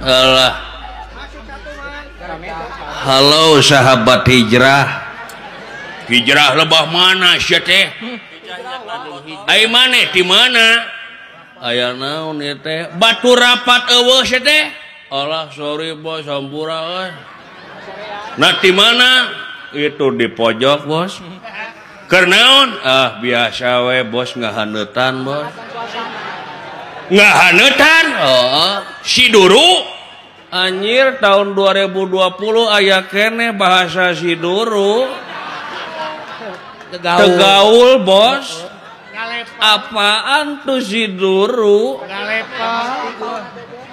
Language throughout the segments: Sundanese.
Alah. Halo sahabat hijrah. Hijrah lebah mana sia teh? Ai maneh di mana? Aya naon ieu teh? Batu rapat eueuh sia teh. Alah sorry bos hampura euy. Nah di mana? Itu di pojok bos. Keur naon? Ah biasa we bos ngahaneutan bos. Ngahaneutan? Oh, si duru. Anjir tahun 2020 aya keneh bahasa si duru. Tegaul bos. Apaan tuh si duru?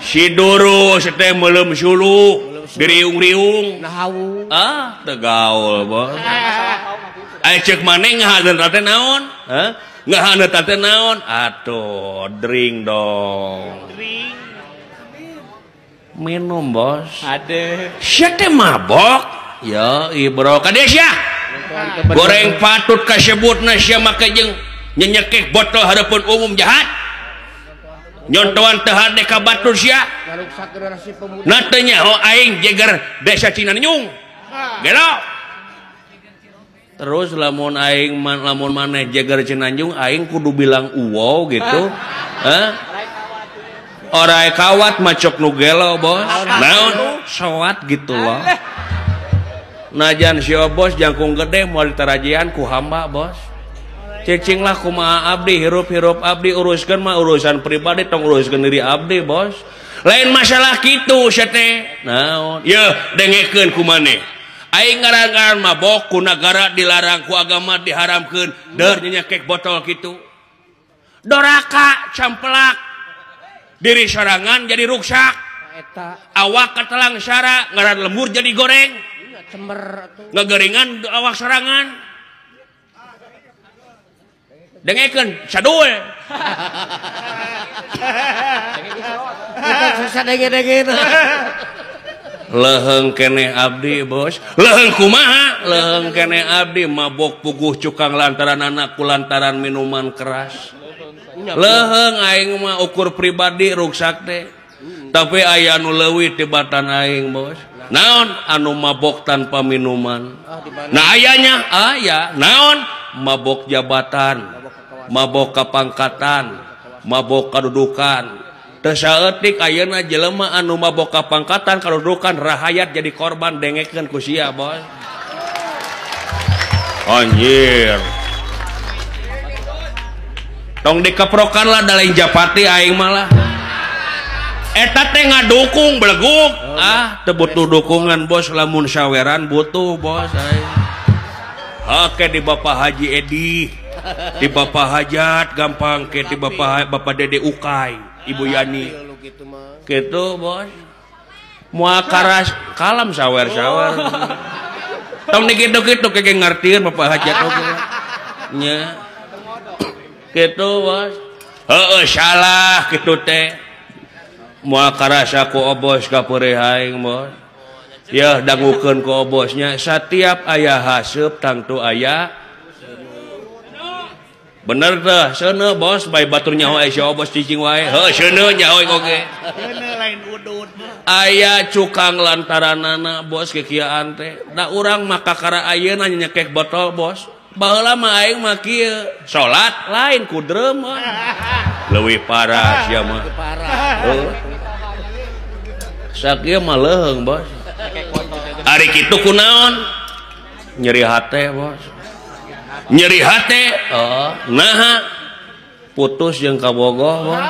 Si duru teh meuleum suluh, diriung-riung. Ah, tegaul bos. Aya ceuk maneh ngahaneut teh naon? Hah? Ngahaneut teh naon? Atuh, drink dong. Drink. Minum bos. Ade. Sia teh mabok. Ya, ibro kade sia. Goreng patut kasebutna sia make jeung nyenyekek botol hareupeun umum jahat. Nyontoan teu hade ka batur sia. Na teu nyaho aing jeger desa Cinanyung. Gelo. Terus lamun aing lamun maneh jeger Cinanjung aing kudu bilang uwow gitu. Hah? Orai kawat macok nu gelo bos. Naon? Soat gitu loh. Najan si bos jangkung gede moal ditarajian ku hamba bos. Cicing lah kumaha abdi hirup-hirup abdi uruskeun mah urusan pribadi tong uruskeun diri abdi bos. Lain masalah kitu sia teh. Naon? Yeuh dengekeun ku maneh. Aing ngaran-ngaran mabok ku nagara dilarang ku agama diharamkeun deur nyekek botol kitu. Doraka campelak. Diri sorangan jadi ruksak. Awak ketelang sara ngaran lembur jadi goreng. Ngegeringan awak sorangan. Dengekeun sadul. Leuheung keneh abdi bos. Leuheung kumaha? Leuheung keneh abdi mabok puguh cukang lantaran anak ku lantaran minuman keras. Leuheung aing mah ukur pribadi ruksak teh. Tapi aya anu leuwih tibatan aing bos. Naon anu mabok tanpa minuman? Nah ayanya aya naon? Mabok jabatan, mabok kapangkatan, mabok kadudukan. Teu saeutik ayeuna jelema anu mabok kapangkatan kadudukan rahayat jadi korban dengekeun ku sia bos. Anjir. Tong dikeprokan lah da lain japati aing malah. Eta teh ngadukung beleguk. Ah, teu butuh dukungan bos lamun saweran butuh bos aing. Oke di Bapak Haji Edi, di Bapak Hajat gampang ke di Bapak Dede Ukay, Ibu Yani. Gitu bos. Moal karas kalam sawer-sawer. Tong dikitu-kitu keke ngartieun Bapak Hajat oge. Nya. Gitu bos. Heeh salah kitu teh. Moal karasa ku obos ka peurih aing bos. Ya dangukeun ku obosnya setiap aya haseup tangtu aya bener teh seuneu bos bae batur nyaho aya si obos cicing wae heuh seuneu nyaho oge seuneu lain udud aya cukang lantaranana bos kikiaan teh da urang mah kakara ayeuna nyekek botol bos baheula mah aing mah kieu salat lain ku drem leuwih parah sia mah heuh sakieu mah leuheung bos. Ari kitu kunaon? Nyeri hate bos. Nyeri hate. Oh, naha putus jeung kabogoh bos.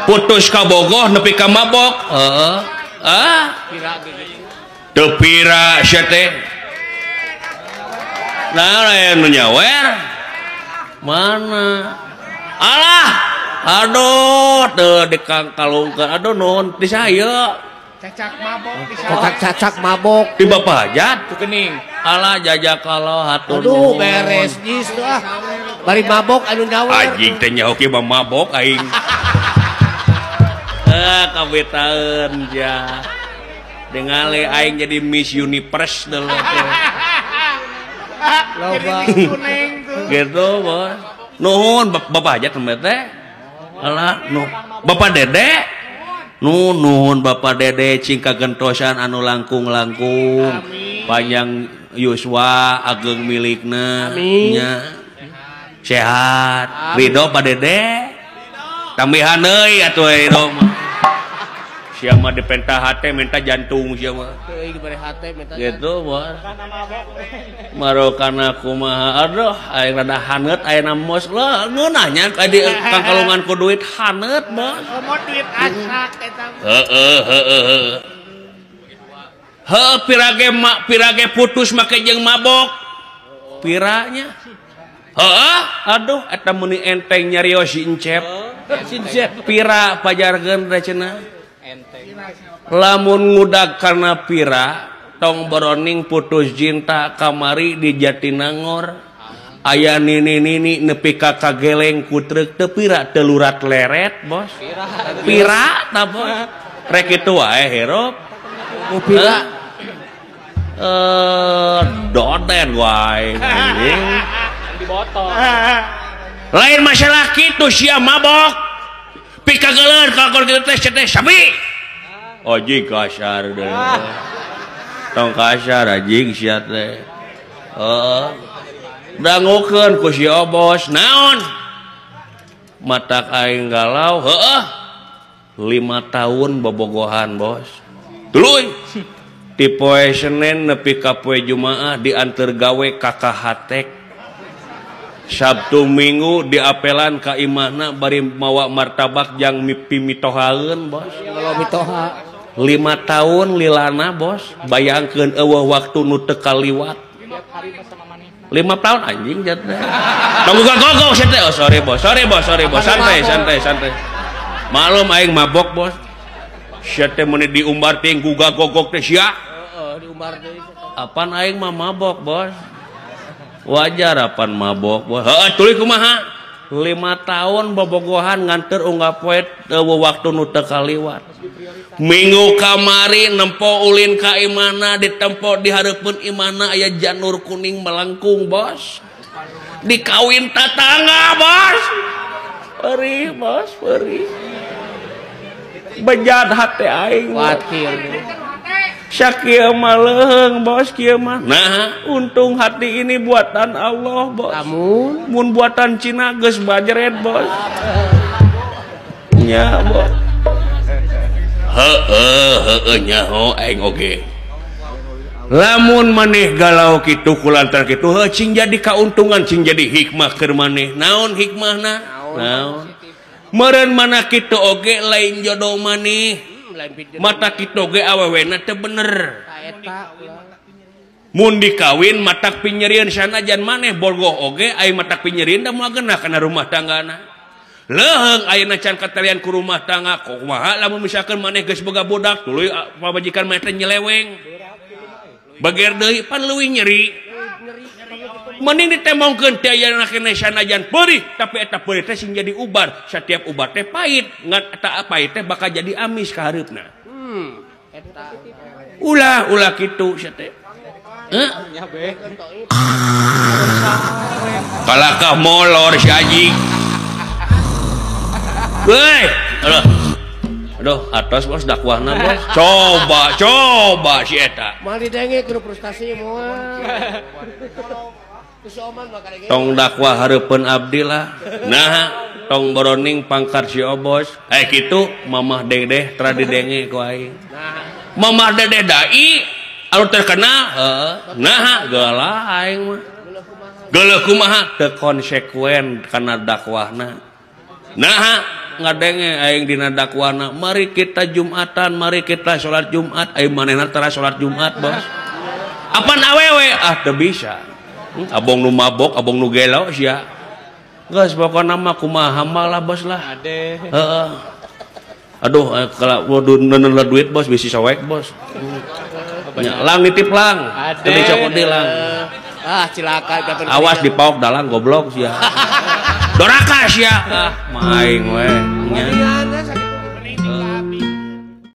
Putus kabogoh nepi ka mabok. Heeh. Ah. Teu pira sia teh. Nah, aya nu nyawer. Mana? Alah. Aduh, teu dikangkalungkeun. Aduh nuhun ti saya. Cacak mabok, cacak mabok di Bapak Hajat tuh kening. Alah jajak kalau hatur. Aduh beres jis tuh ah. Bari mabok anu nyawer. Anjing teh nyaho kieu mah mabok aing. Kabetaeun ja. Dengale aing jadi Miss Universe deuleu teh. Loba. Gitu bos. Nuhun Bapak Hajat teh. Alah nu Bapak Dede nu nuhun Bapak Dede cing kagentosan anu langkung-langkung panjang yuswa ageng milikna nya sehat ridho Pak Dede tambihan deui atuh ridho mah sia mah dipenta hate minta jantung sia mah gitu bos marokana kumaha aduh aing rada haneut ayeuna mos lah ngeunah nya di kangkalungan ku duit haneut bos komo duit asak eta heeh heeh heuh pirage mak pirage putus make jeung mabok piranya heeh aduh eta meuni enteng nyarios si Encep pira pajarkeun teh cenah lamun ngudag karena pira tong boroning putus cinta kamari di Jatinangor aya nini-nini nepi ka kageleng ku truk teu pira teu lurat leret bos pira ta bos rek kitu wae hirup pira doden wae lain masalah kitu sia mabok pikageuleun kalakon kitu teh teh sabi anjing kasar deh tong kasar anjing sia teh heeh dangukeun ku si Obos naon matak aing galau heeh 5 tahun bobogohan bos tuluy ti poe Senin nepi ka poe Jumaah dianteur gawe ka Kahatek Sabtu Minggu diapelan ka imahna bari mawa martabak jang mimpi mitohaeun bos. Mitoha 5 tahun lilana bos, bayangkeun eueuh waktu nu teu kaliwat. 5 tahun anjing jatuh. Tong gogog sia teh. Oh sorry bos, sorry bos, sorry bos. Santai, santai, santai. Malum aing mabok bos. Sia teh meuni diumbar ting gugagogog teh sia. Heeh, diumbar deui. Apan aing mah mabok bos. Wajar apan mabok bos. Heeh, tuluy kumaha? 5 tahun bobogohan nganteur unggal poe eueuh waktu nu teu kaliwat. Minggu kamari nempo ulin ka imahna ditempo di hareupeun imahna aya janur kuning melengkung bos. Dikawin tatangga bos. Perih bos, perih. Bejat hate aing. Wakil. Sakieu mah leuheung bos kieu mah. Nah, untung hati ini buatan Allah bos. Lamun mun buatan Cina geus bajret bos. Nya bos. Heeh heeh nyaho aing oge. Lamun maneh galau kitu kulantaran kitu heuh cing jadi kauntungan cing jadi hikmah keur maneh. Naon hikmahna? Naon? Meureun mana kitu oge lain jodoh maneh. Mata kitu ge awewena teu bener. Mun dikawin matak pinyerieun sanajan maneh bogoh oge ai matak pinyerieun da moal genah kana rumah tanggana. Leuheung ayeuna can katalian ku rumah tangga kumaha lamun misalkan maneh geus boga budak tuluy pamajikan maneh teh nyeleweng. Bager deui pan leuwih nyeri. Mending ditembongkeun teh ayeuna keneh sanajan peurih tapi eta peurih teh sing jadi ubar setiap ubar teh pahit ngan eta pahit teh bakal jadi amis ka hareupna. Eta ulah ulah kitu sia teh. Heuh kalakah molor si anjing. Heuy aduh aduh atos bos dakwahna bos coba coba si eta moal didenge kudu frustasi moal. Tong dakwah hareupeun abdi lah. Nah, tong boroning pangkar si Obos. Kitu mamah dedeh tara didenge ku aing. Mamah dedeh dai anu terkenal heuh. Nah, gelah aing mah. Geuleuh kumaha teu konsekuen kana dakwahna. Nah, ngadenge aing dina dakwahna, mari kita Jumatan, mari kita salat Jumat, aing manehna tara salat Jumat, bos. Apan awewe ah teu bisa. Abong nu mabok, abong nu gelo sia. Geus pokona mah kumaha mah lah bos lah. Heeh. Aduh kalau waduh neuneuh duit bos bisi soek bos. Lang nitip lang. Teu dicokot deui lang. Ah cilaka. Awas dipaok dalang goblok sia. Doraka sia. Ah maing we.